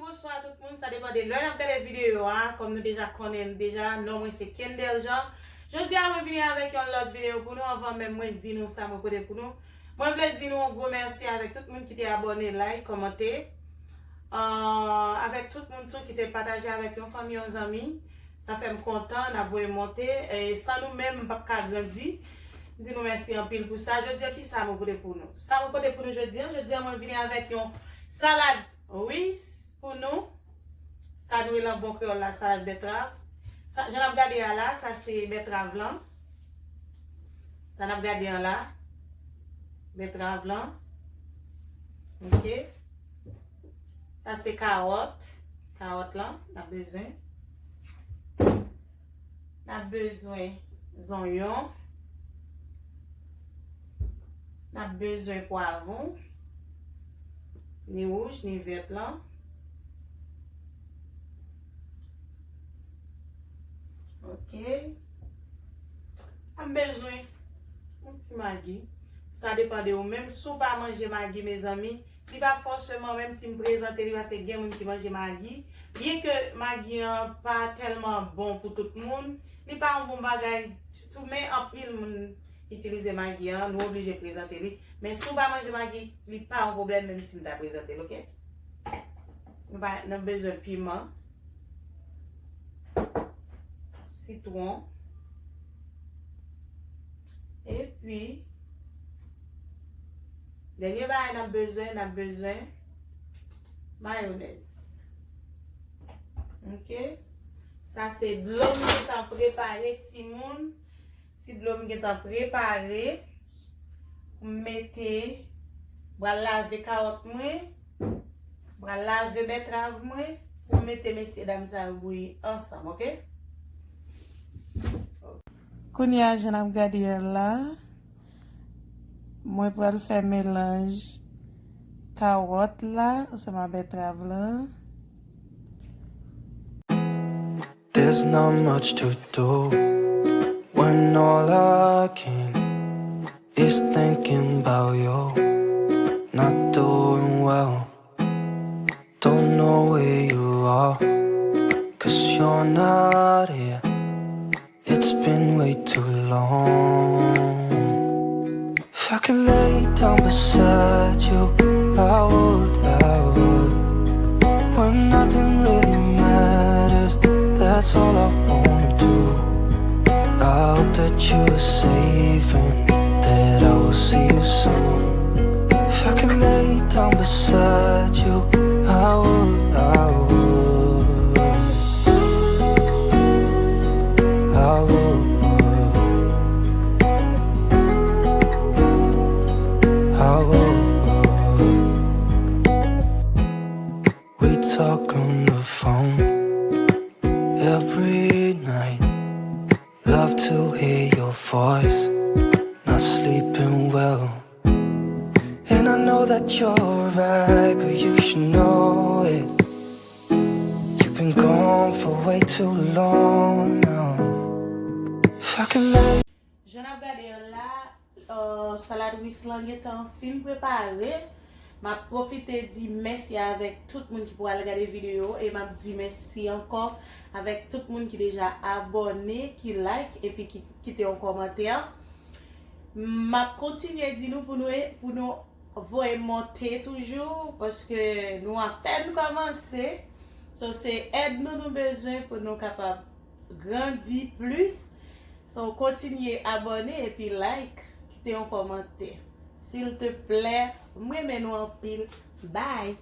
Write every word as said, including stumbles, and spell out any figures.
Bonswa tout moun, sa depann de lè n ap gade videyo a. Kòm nou deja konnen l deja, non mwen se Kendel Jean. Jodi a mwen vini avèk yon lòt videyo pou nou. Anvan menm mwen di nou sa mwen pote pou nou, mwen vle di nou yon gwo mèsi avèk tout moun ki te abòne, like, kòmante. Ah, avèk tout moun tou ki te pataje avèk yon fanmi, yon zanmi. Sa fè m kontan, n ap voye monte. E san nou menm, m p ap ka grandi. M di nou mèsi anpil pou sa. Jodi a, ki sa mwen pote pou nou? Sa mwen pote pou nou jodi a, jodi a mwen vini avèk yon salad ris pou nou. Sa nou rele an bon kreyòl la, salad bètrav. Sa, jan n ap gade a la, sa se bètrav lan. Sa n ap gade an la, bètrav lan. Ok. Sa se kawòt. Kawòt lan, n ap bezwen. N ap bezwen zonyon. N ap bezwen pwavwon. Ni wouj, ni vèt lan. Ok. N ap bezwen yon ti magi. Sa depann de ou menm. Si w pa manje magi, mezanmi, li pa fòseman, menm si m prezante li, paske gen moun ki manje magi. Byenke magi an pa tèlman bon pou tout moun, li pa yon bon bagay ditou, men anpil moun itilize magi an, nou oblije prezante li. Men si w pa manje magi, li pa yon pwoblèm, menm si m ta prezante l, ok? Nou pa, n ap bezwen piman, sitwon, epi, dènye bagay n ap bezwen, n ap bezwen mayonèz. Ok? Sa se dlo m gentan prepare, timoun. Ti dlo m gentan prepare. M mete, m pral lave kawòt mwen. M pral lave bètrav mwen. Pou m mete mesye dam sa yo bouyi ansanm, ok? Kounye a, jan n ap gade a la, mwen pral fè melanj kawòt la ansanm ak bètrav lan. There's not much to do when all I can is thinking about you. Not doing well, don't know where you are, cause you're not here. It's been way too long. If I could lay down beside you, I would, I would. When nothing really matters, that's all I wanna do. I hope that you are safe and that I will see you soon. If I could lay down beside you, I would, I would. I would, I would. We talk on the phone every night. Love to hear your voice. Not sleeping well. And I know that you're right, but you should know it. You've been gone for way too long now. If I could lay Jan n ap gade an la, uh, salad ris lan gentan fin prepare. M ap pwofite di mèsi avèk tout moun ki pral gade videyo e m ap di mèsi ankò avèk tout moun ki deja abòne, ki like epi ki kite yon kòmantè. M ap kontinye di nou pou nou e- pou nou voye monte toujou, paske nou apèn kòmanse. So, se èd nou nou bezwen pou nou kapab grandi plis. So, kontinye abòne epi like, kite yon kòmantè. Silteplè, m renmen nou anpil. Bye!